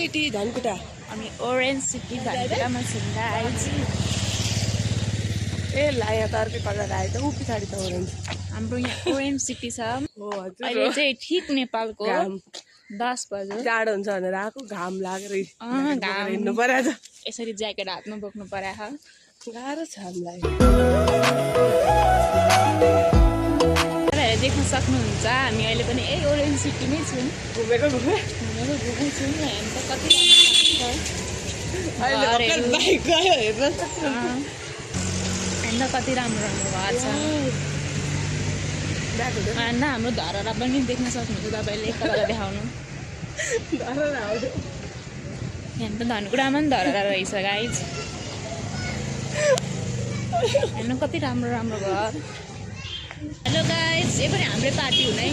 City Dhankuta हामी orange city धनकुटामा छौँ guys ए ला यहाँ त अर्कै कलर आयो त ऊ पछाडि त ओरेन्ज हाम्रो यहाँ ओरेन्ज सिटी छ हो हजुर अहिले चाहिँ ठिक नेपालको घाम 10 बज्यो जाडो हुन्छ भनेर आएको घाम लागेर घाम हिँड्नु पर्यो त यसरी ज्याकेट हातमा बोक्नु पर्यो गाह्रो छ हामीलाई देख्न सक्नुहुन्छ हामी अहिले पनि ओरेन्ज सिटीमै छौँ घुमेको घुमेको छौँ हेर्नु त कति बाइक गयो हेर्न हेर्न कति राम्रो राम्रो घर छ होइन हाम्रो धरहरा पनि देख्न सक्नुहुन्छ तपाईँले एकपल्ट देखाउनु हेर्नु त धनकुटामा पनि धरहरा रहेछ गाइज हेर्नु कति राम्रो राम्रो घर हेलो गाइज यो पनि हाम्रै पार्टी हुने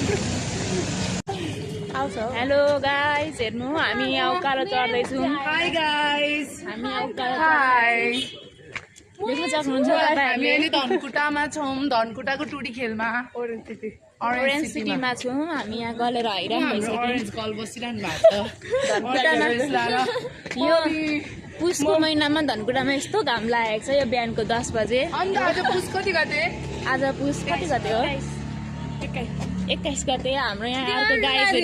हेलो गाइज हेर्नु हामी यहाँ उकालो चढ्दैछौँ हाई गाइस हामी यहाँ उकालो हाई देख्न सक्नुहुन्छ हामी अहिले धनकुटामा छौँ धनकुटाको टुडी खेलमा ओरेन्ज सिटी ओरेन्ज सिटीमा छौँ हामी यहाँ गलेर आइरहनु ओरेन्ज कल बसिरहनु भएको यो पुसको महिनामा धनकुटामा यस्तो घाम लागेको छ यो बिहानको 10 बजे अन्त आज पुस कति गते आज पुस कति गते हो 21 गते हाम्रो यहाँ अर्को गाईहरू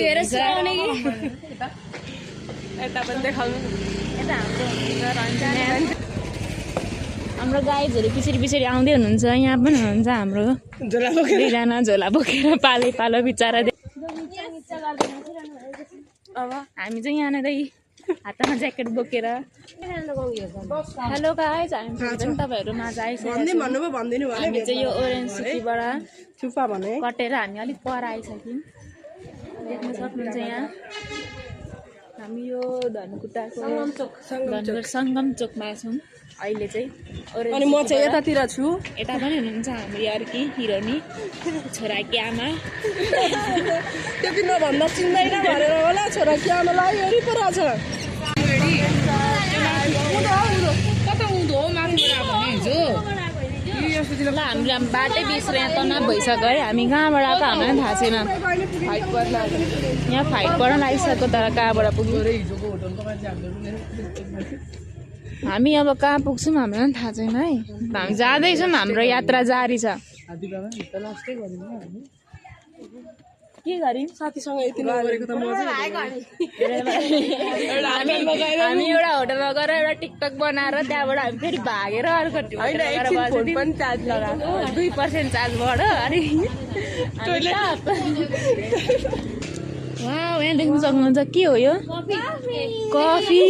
यता पनि देखाउनु यता हाम्रो गाईहरू पछाडि आउँदै हुनुहुन्छ यहाँ पनि हुनुहुन्छ हाम्रो दुईजना झोला बोकेर पालो बिचरा अब हामी चाहिँ यहाँनिर हातमा ज्याकेट बोकेर हेलो गाइज हामी पनि तपाईँहरू माझ आइसक्यौँ हामी चाहिँ यो ओरेन्ज सिटीबाट कटेर हामी अलिक पर आइसक्यौँ देख्न सक्नुहुन्छ यहाँ हामी यो धनकुटाको सङ्गम चोकमा छौँ अहिले चाहिँ अनि म चाहिँ यतातिर छु यता पनि हुनुहुन्छ हाम्रो अर्की हिरोनी छोराकी आमा त्यति नभन्दा चिन्दैन भनेर होला छोराकी आमालाई वरिपरि छ ल हामीले बाटै बिर्सेर यहाँ तनाव भइसक्यो है हामी कहाँबाट आएको हामीलाई थाहा छैन यहाँ फाइट पर्न लागिसक्यो तर कहाँबाट पुग्यो हामी अब कहाँ पुग्छौँ हामीलाई पनि थाहा छैन है हामी जाँदैछौँ हाम्रो यात्रा जारी छ के गऱ्यौँ साथीसँग यति नगरेको त मजा हामी एउटा होटलमा गएर एउटा टिकटक बनाएर त्यहाँबाट हामी फेरि भागेर अर्को होटल पनि चार्ज लगाएको 2% चार्ज बढ्यो अनि वाउ यहाँ देख्न सक्नुहुन्छ के हो यो कफी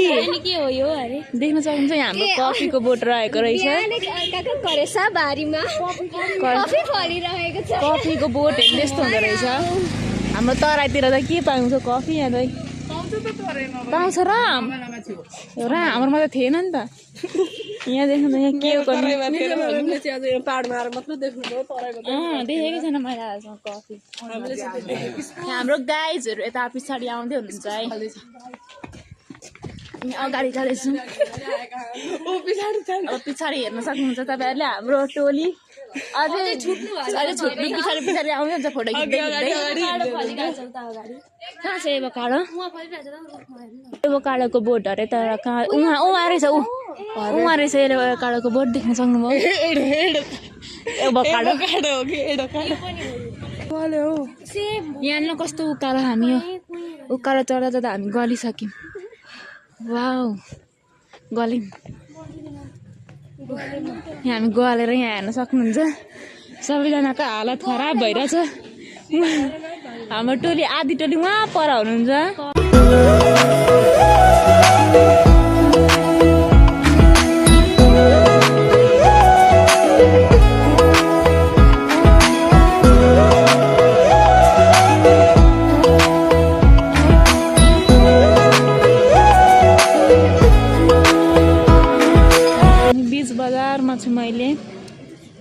के हो यो अरे देख्न सक्नुहुन्छ यहाँ हाम्रो कफीको बोट रहेको रहेछ कफीको बोट हेर्नु यस्तो हुँदो रहेछ हाम्रो तराईतिर त के पाउँछ कफी यहाँ त पाउँछ र हाम्रोमा त थिएन नि त यहाँ देख्नु यहाँ के हो देखेकै छैन मैले आजसम्म कफी हाम्रो गाइजहरू यता पछाडि आउँदै हुनुहुन्छ है अगाडि जाँदैछौँ पछाडि हेर्न सक्नुहुन्छ तपाईँहरूले हाम्रो टोली अझै छुट्नु पछाडि आउँदै हुन्छ फोटो खिच्दै कहाँ छ एभोकाडो एभोकाडोको बोटहरू त कहाँ उहाँ रहेछ उहाँ रहेछ एभोकाडोको बोट देख्न सक्नुभयो यहाँ कस्तो उकालो हामी उकालो चढ्दा चढ्दा हामी गलिसक्यौँ वाउ गल्यौँ यहाँ हामी गलेर यहाँ हेर्न सक्नुहुन्छ सबैजनाको हालत खराब भइरहेछ हाम्रो टोली आधी टोली उहाँ पर हुनुहुन्छ मैले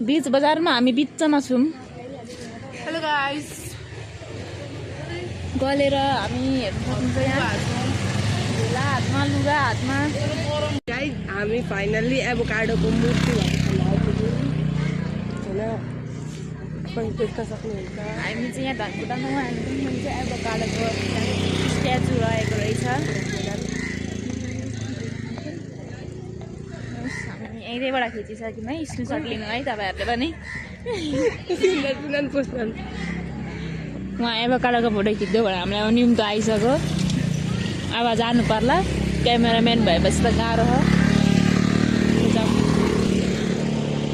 बीच बजारमा हामी बिचमा छौँ हेलो गाइस गलेर हामी हेर्नु सक्नुहुन्छ यहाँ झोला हातमा लुगा हातमा गाइस हामी फाइनल्ली एभोकाडोको मूर्ति होइन देख्न सक्नुहुन्छ हामी चाहिँ यहाँ धनकुटामा हामी एभोकाडोको स्ट्याचु रहेको रहेछ त्यहीबाट खिचिसक्यौँ है स्क्रिनसट लिनु है तपाईँहरूले पनि उहाँ एभोकाडोको फोटो खिच्दै भयो हामीलाई पनि त आइसक्यो अब जानु पर्ला क्यामेराम्यान भएपछि त गाह्रो हो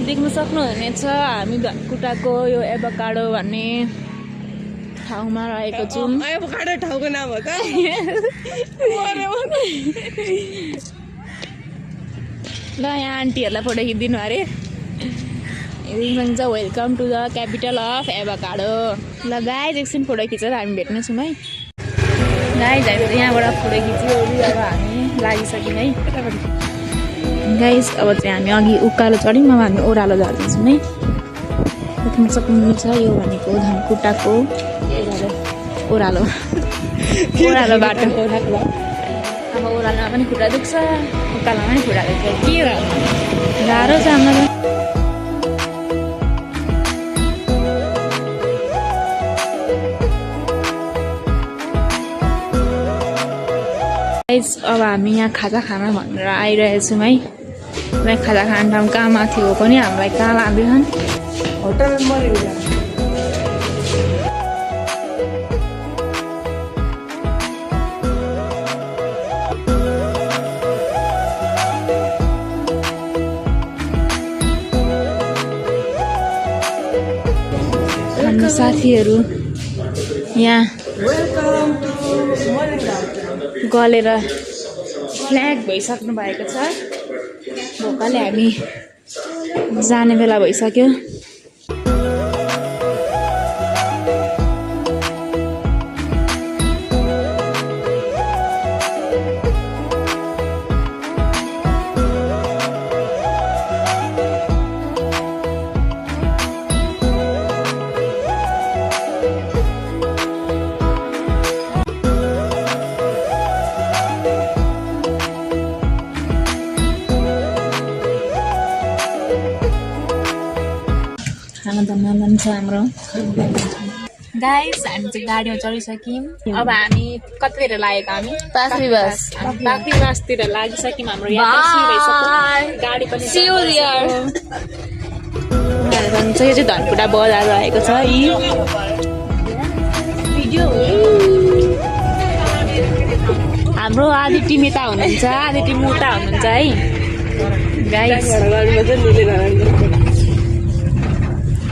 देख्न सक्नुहुनेछ हामी धनकुटाको यो एभोकाडो भन्ने ठाउँमा रहेको छौँ एभोकाडो ठाउँको नाम हो त ल यहाँ आन्टीहरूलाई फोटो खिचिदिनु अरे चाहिँ welcome to the capital of avocado ल गाइज एकछिन फोटो खिचेर हामी भेट्नेछौँ है गाइज हामी यहाँबाट फोटो खिच्यो अब हामी लागिसक्यौँ है गाइज अब चाहिँ हामी अघि उकालो चढ्यौँ अब हामी ओह्रालो झर्दैछौँ है देख्न सक्नुहुन्छ यो भनेको धनकुटाको ओह्रालो ओह्रालो बाटो अब ओह्रालोमा पनि खुट्टा दुख्छ उकालोमा पनि खुट्टा दुख्छ के गाह्रो छ हामीलाई अब हामी यहाँ खाजा खान भनेर आइरहेछौँ है यहाँ खाजा खाने ठाउँ कहाँमा थियो पनि हामीलाई कहाँ लाँदैछन् होटल हाम्रो साथीहरू यहाँ गलेर फ्ल्याग भइसक्नु भएको छ भोकाले हामी जाने बेला भइसक्यो खाना बनाउनु छ हाम्रो गाइस हामी चाहिँ गाडीमा चढिसक्यौँ अब हामी कतितिर लागेको हामी पाखरीबासतिर लागिसक्यौँ हाम्रो गाडी पनि भन्छ यो चाहिँ धनकुटा बजार रहेको छ हाम्रो आधी टिम यता हुनुहुन्छ आधी टिम उता हुनुहुन्छ है guys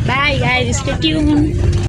Bye guys, stay tuned.